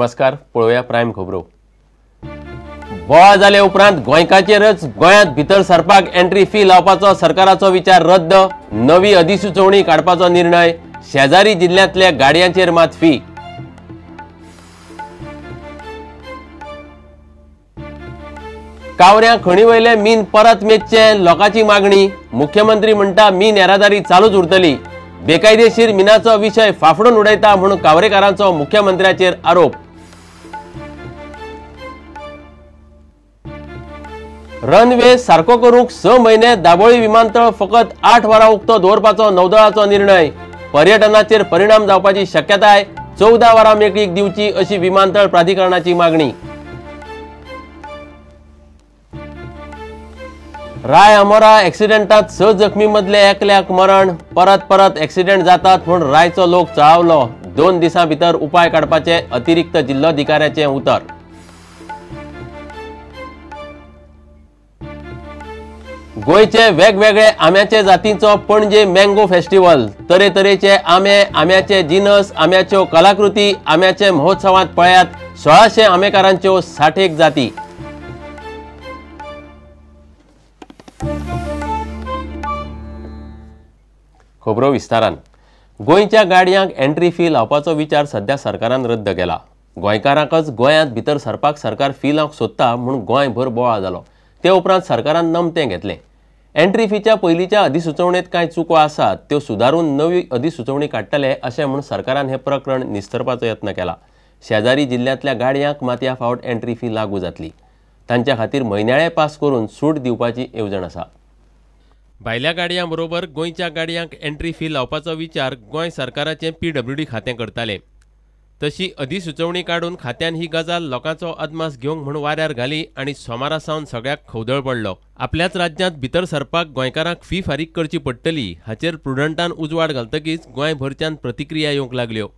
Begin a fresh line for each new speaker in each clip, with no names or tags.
नमस्कार, पळोवया प्रायम खबरो. बोवाळ जाले उपरांत गोंयकाचेरच गोंयांत भितर सरपाक एंट्री फी लावपाचो सरकाराचो विचार रद्द. नवी अधिसुचोवणी काडपाचो निर्णय. शेजारी जिल्ल्यांतल्या गाडयांचेर मात फी. कावऱ्यां खणी वयले मीन परत मेजचें लोकांची मागणी. मुख्यमंत्री म्हणटा मीन येरादारी चालूच उरतली. बेकायदेशीर मिनाचो विशय फाफडून उडयता म्हूण कावरेकारांचो मुख्यमंत्र्याचेर आरोप. रनवे सारको करूंक 6 म्हयने दाबोळी विमानतळ फकत 8 वरां उक्तो दवरपाचो नौदळाचो निर्णय. पर्यटनाचेर परिणाम जावपाची शक्यताय. 14 वरां मेकळीक दिवची अशी विमानतळ प्राधिकरणाची मागणी. राय अमोरा एक्सिडेंटात 6 जखमी मदले एकल्याक मरण. परत परत एक्सिडेंट जातात म्हूण रायचो लोक चाळवलो. 2 दिसां भितर उपाय काडपाचे अतिरिक्त जिल्लोधिकाऱ्याचें उतर. गोंयचे वेगवेगळे आंब्याचे जातींचो पणजे मँगो फेस्टिवल. तरेतरेचे आंबे, आंब्याचे जिनस, आंब्याच्यो कलाकृती आंब्याचे महोत्सवांत पळयात 1600 आंबेकारांच्यो 60 जाती. खबरो विस्तारान. गोंयच्या गाडयांक एंट्री फी लावपाचो विचार सध्या सरकारान रद्द केला. गोंयकारांकच गोंयांत भितर सरपाक सरकार फी लावंक सोदता म्हूण गोंयभर बोवाळ जालो. ते उपरांत सरकारान नमतें घेतलें. एंट्री फीच्या पयलींच्या अधिसुचोवणेंत कांय चुको आसात त्यो सुदारून नवी अधिसुचोवणी काडटले अशें म्हूण सरकारान हें प्रकरण निस्तरपाचो यत्न केला. शेजारी जिल्ल्यांतल्या गाडयांक मात ह्या फावट एंट्री फी लागू जातली. तांच्या खातीर म्हयन्याळे पास करून सूट दिवपाची येवजण आसा. भायल्या गाडयां बरोबर गोंयच्या गाडयांक एंट्री फी लावपाचो विचार गोंय सरकाराचें पीडब्ल्यूडी खातें करतालें. तशी अधिसुचोवणी काडून खात्यान ही गजाल लोकांचो अदमास घेवंक म्हूण वाऱ्यार घाली आनी सोमारा सावन सगळ्याक खवदळ पडलो. आपल्याच राज्यांत भितर सरपाक गोंयकारांक फी फारीक करची पडटली हाचेर प्रुडंटान उजवाड घालतकीच गोंयभरच्यान प्रतिक्रिया येवंक लागल्यो.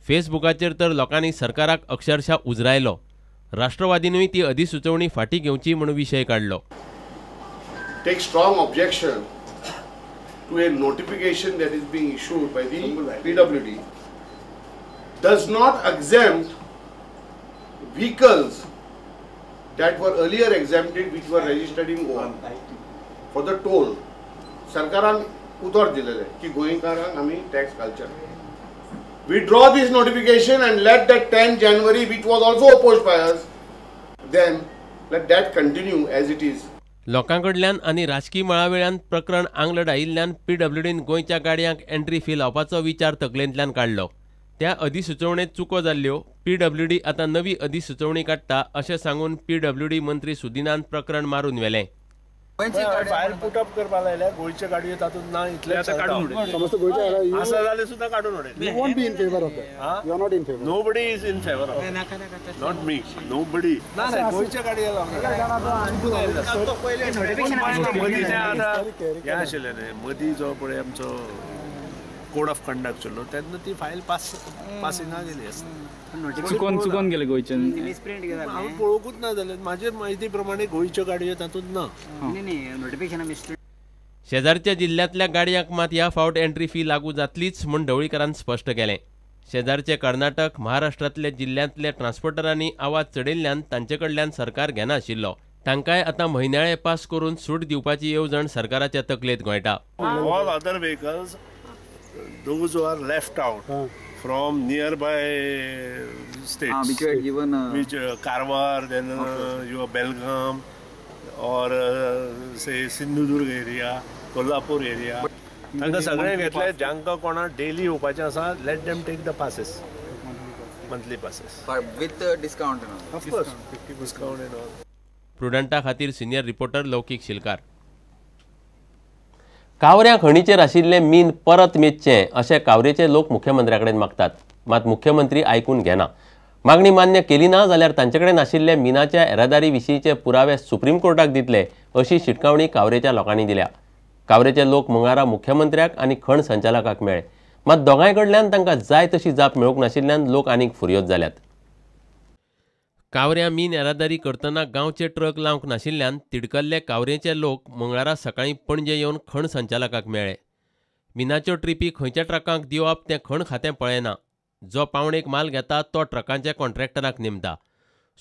फेसबुकाचेर तर लोकांनी सरकाराक अक्षरशः उजरायलो. राष्ट्रवादीनूय ती अधिसुचोवणी फाटीं घेवची म्हूण विशय काडलो.
Take strong objection to a notification that is being issued by the PWD does not exempt vehicles that were earlier exempted which were registered in Goa for the toll. सरकारान उतर दिलेले की गोंयकारांक आमी टॅक्स घालचे. Withdraw this notification and let that 10 January which was also opposed by us, then let that continue as it is.
लोकां कडल्यान आनी राजकी मळावेल्यान प्रकरण आंगलट आयिल्ल्यान पीडब्ल्यूडीन गोंयच्या गाडयांक एंट्री फी लावपाचो विचार तकलेंतल्यान काडलो. त्या अधिसुचोवणेंत चुको जाल्ल्यो. पीडब्ल्यूडी आतां नवी अधिसुचोवणी काडटा अशें सांगून पीडब्ल्यूडी मंत्री सुदिनान प्रकरण मारून व्हेलें.
फायल पुट अप करपाक लायल्यार गोंयच्यो गाडयो तातूंत ना इतलें आसा जाल्यार सुद्दां काडून उडयतले.
You won't be in favor of that. You are not in favor.
Nobody is in favor of that. Not me. Nobody. ना ना गोंयच्यो गाडयो मदीं आतां हें आशिल्लें न्ही, मदीं जो पळय आमचो कोड ऑफ कंडक्ट चल्लो तेन्ना ती फायल पासिंगा गेली आसता.
चुकोन चुकोन गेले गोंयच्यान.
हांवें पळोवंकूच ना जाल्यार म्हाजे म्हायती प्रमाणे गोंयच्यो गाडयो तातूंत ना.
शेजारच्या जिल्ल्यांतल्या गाडयांक मात ह्या फावट एंट्री फी लागू जातलीच म्हूण ढवळीकारान स्पश्ट केलें. शेजारचे कर्नाटक, महाराष्ट्रांतल्या जिल्ल्यांतल्या ट्रान्सपोर्टरांनी आवाज चडयल्ल्यान तांचे कडल्यान सरकार घेनाशिल्लो. तांकांय आतां म्हयन्याळे पास करून सूट दिवपाची येवजण सरकाराच्या तकलेंत घोळटा.
All other vehicles those who are left out from nearby states,
which were given,
which Karwar, then your Belgaum or say Sindhudurg area, Kolhapur area. तांकां सगळें घेतले. जांकां कोणा डेली येवपाचें आसा, let them take the passes, monthly passes
with discount,
of course discount and all.
प्रुडंटा खातीर senior reporter लौकीक शिलकार. कावऱ्यां खणीचेर आशिल्लें मीन परत मेजचें अशें कावरेचे लोक मुख्यमंत्र्या कडेन मागतात. मात मुख्यमंत्री आयकून घेना. मागणी मान्य केली ना जाल्यार तांचे कडेन आशिल्ले मिनाच्या येरादारी विशींचे पुरावे सुप्रीम कोर्टाक दितले अशी शिटकावणी कावरेच्या लोकांनी दिल्या. कावरेचे लोक मंगळारा मुख्यमंत्र्याक आनी खण संचालकाक मेळ्ळे. मात दोगांय कडल्यान तांकां जाय तशी जाप मेळूंक नाशिल्ल्यान लोक आनीक फुरयोज जाल्यात. कावऱ्यां मीन येरादारी करतना गांवचे ट्रक लावंक नाशिल्ल्यान तिडकल्ले कावरेचे लोक मंगळारा सकाळीं पणजे येवन खण संचालकाक मेळ्ळे. मिनाच्यो ट्रिपी खंयच्या ट्रकांक दिवप तें खण खातें पळयना. जो पावणेक माल घेता तो ट्रकांच्या कॉन्ट्रॅक्टराक नेमता.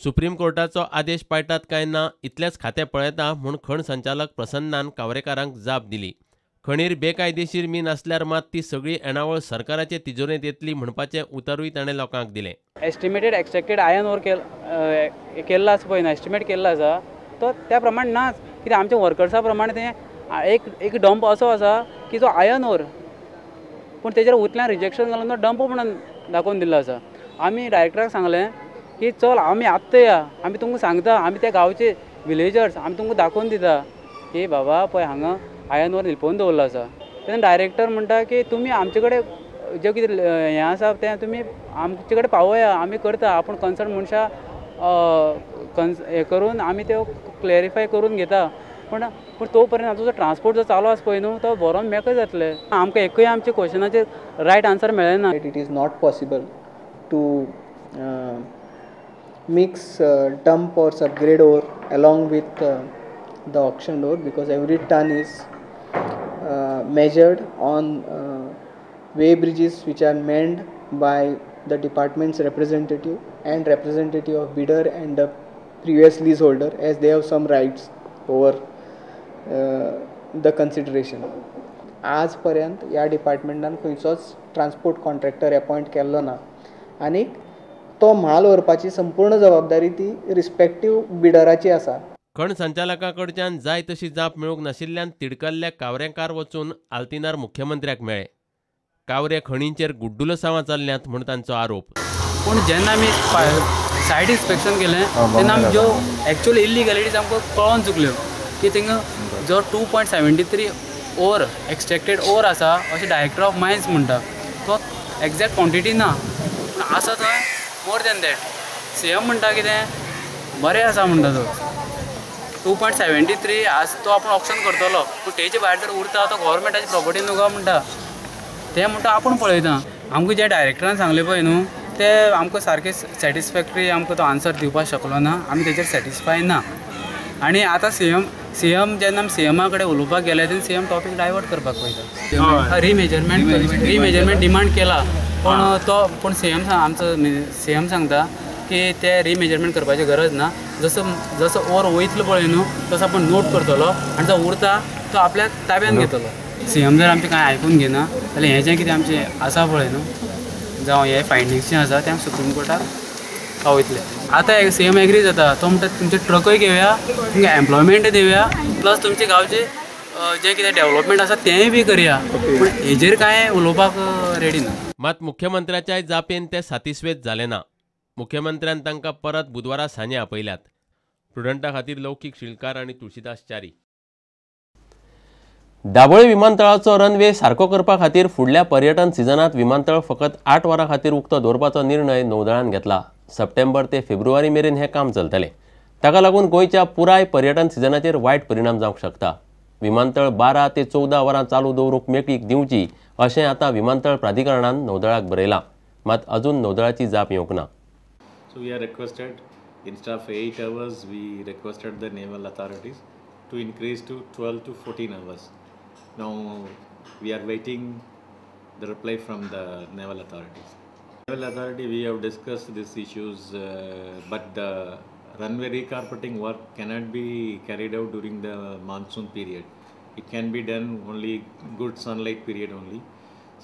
सुप्रीम कोर्टाचो आदेश पाळटात काय ना इतलेंच खातें पळयता म्हूण खण संचालक प्रसन्नान कावरेकारांक जाप दिली. खणीर बेकायदेशीर मीन आसल्यार मात ती सगळी येणावळ सरकाराचे तिजोरेंत येतली म्हणपाचें उतरूय ताणें लोकांक दिलें.
एस्टिमेटेड एक्सट्रॅक्टेड आयर्न ओर केल्लो आसा पळय न्हू, एस्टिमेट केल्लो आसा तो त्या प्रमाण नाच. कित्याक आमच्या वर्कर्सा प्रमाणे तें एक डंप असो आसा की जो आयर्न ओर पूण तेजेर उतल्यान रिजेक्शन घालून तो डंप म्हणून दाखोवन दिल्लो आसा. आमी डायरेक्टराक सांगलें की चल आमी आत्तां या, आमी तुमकां सांगता, आमी त्या गांवचे विलेजर्स आमी तुमकां दाखोवन दिता की बाबा पळय हांगा आयर्न ओर लिपोवन दवरलो आसा. तेन्ना डायरेक्टर म्हणटा की तुमी आमचे कडेन जें कितें हें आसा तें तुमी आमचे कडेन पावया, आमी करता, आपूण कन्सर्न मनशां हें करून आमी त्यो क्लॅरिफाय करून घेता. पूण पूण तो पर्यंत आमचो जो ट्रान्सपोर्ट जो चालू आसा पळय न्हू तो बरोवन मेकळो जातले. आमकां एकूय आमच्या क्वेश्चनाचेर रायट आन्सर मेळ्ळें ना.
It is not possible to mix dump or subgrade ore along with the auction ore because every ton is measured on weigh bridges which are manned by the department's representative and representative of bidder and the previous leaseholder, as they have some rights over the consideration. आज पर्यंत ह्या डिपार्टमेंटान खंयचोच transport contractor appoint केल्लो ना आनी तो म्हाल व्हरपाची संपूर्ण जबाबदारी ती रिस्पेक्टीव बिडराची आसा.
खण संचालका कडच्यान जाय तशी जाप मेळूंक नाशिल्ल्यान तिडकल्ल्या कावरेकार वचून आल्तिनार मुख्यमंत्र्याक मेळ्ळे. कावरे खणींचेर गुड्डुलसांवां चल्ल्यांत म्हूण तांचो आरोप.
पूण जेन्ना आमी सायट इन्स्पेक्शन केलें तेन्ना आमी ज्यो एक्चुअल इल्लिगॅलिटीज आमकां कळोन चुकल्यो की थिंगा जो 2.73 ओर एक्सट्रॅक्टेड ओर आसा अशें डायरेक्टर ऑफ मायन्स म्हणटा तो एग्जॅक्ट क्वॉन्टिटी ना, पूण आसा थंय more than that. C M म्हणटा कितें बरें आसा म्हणटा तो 2.73 आज तो आपूण ऑप्शन करतलो, पूण तेजे भायर जर उरता तो गव्हर्मेंटाची प्रॉपर्टी न्हू काय म्हणटा तें म्हणटा आपूण पळयता. आमकां जे डायरेक्टरान सांगलें पळय न्हू ते आमकां सारकें सॅटिस्फॅक्टरी आमकां तो आन्सर दिवपाक शकलो ना, आमी तेजेर सॅटिस्फाय ना. आनी आतां सी एम जेन्ना आमी सी एमा कडेन उलोवपाक गेले तेन्ना सी एम टॉपीक डायवर्ट करपाक पळयता. रिमेजरमेंट डिमांड केला पूण तो पूण सी एम आमचो सी एम सांगता की ते रिमेजरमेंट करपाची गरज ना, जसो जसो ओर वयतलो पळय न्हू तसो आपूण नोट करतलो आनी जो उरता तो आपल्या ताब्यान घेतलो. सी एम जर आमचें कांय आयकून घेना जाल्यार हें जें कितें आमचें आसा पळय न्हू जावं हे फायंडिंग्स जें आसा तें आमी सुप्रीम कोर्टाक पावयतले. आतां सी एम एग्री जाता तो म्हणटा तुमचे ट्रकूय घेवया, तुमकां एम्प्लॉयमेंट दिवया, प्लस तुमचे गांवचे जें कितें डेव्हलपमेंट आसा तेंय बी करया, पूण हेजेर कांय उलोवपाक रेडी ना.
मात मुख्यमंत्र्याच्याय जापेन ते सातिस्वेद जाले ना. मुख्यमंत्र्यान तांकां परत बुधवारा सांजे आपयल्यात. प्रुडंटा खातीर लौकीक शिलकार आनी तुळशीदास च्यारी. दाबोळी विमानतळाचो रनवे सारको करपा खातीर फुडल्या पर्यटन सिजनांत विमानतळ फकत 8 वरां खातीर उक्तो दवरपाचो निर्णय नौदळान घेतला. सप्टेंबर ते फेब्रुवारी मेरेन हें काम चलतलें. ताका लागून गोंयच्या पुराय पर्यटन सिजनाचेर वायट परिणाम जावंक शकता. विमानतळ 12 ते 14 वरां चालू दवरूंक मेकळीक दिवची अशें आतां विमानतळ प्राधिकरणान नौदळाक बरयलां. मात अजून नौदळाची जाप येवंक ना.
So we are requested, instead of 8 hours, we requested the naval authorities to increase to 12 to 14 hours. Now we are waiting the reply from the naval authorities. Naval authority, we have discussed these issues, but the runway recarpeting work cannot be carried out during the monsoon period. It can be done only good sunlight period only.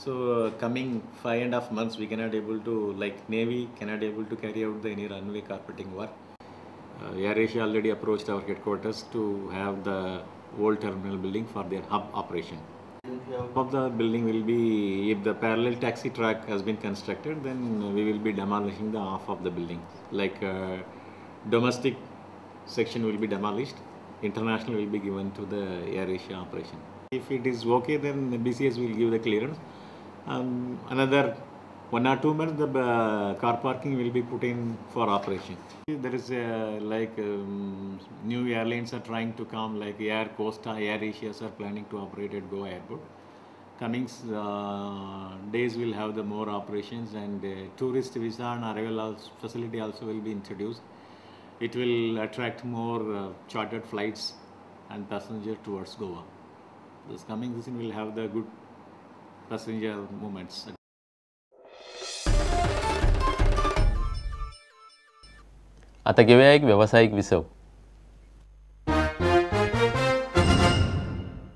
So coming 5.5 months we cannot able to, like Navy cannot able to carry out the any runway carpeting work. Air Asia already approached our headquarters to have the old terminal building for their hub operation. Of the building will be, if the parallel taxi track has been constructed, then we will be demolishing the half of the building. Like domestic section will be demolished, international will be given to the Air Asia operation. If it is okay, then the BCS will give the clearance. Another 1 or 2 months, the car parking will be put in for operation. There is new airlines are trying to come, like Air Costa, Air Asia are planning to operate at Goa Airport. Coming days will have the more operations, and tourist visa and arrival facility also will be introduced. It will attract more chartered flights and passenger towards Goa. This coming season will have the good passenger movements.
आतां घेवया एक वेवसायीक विसव.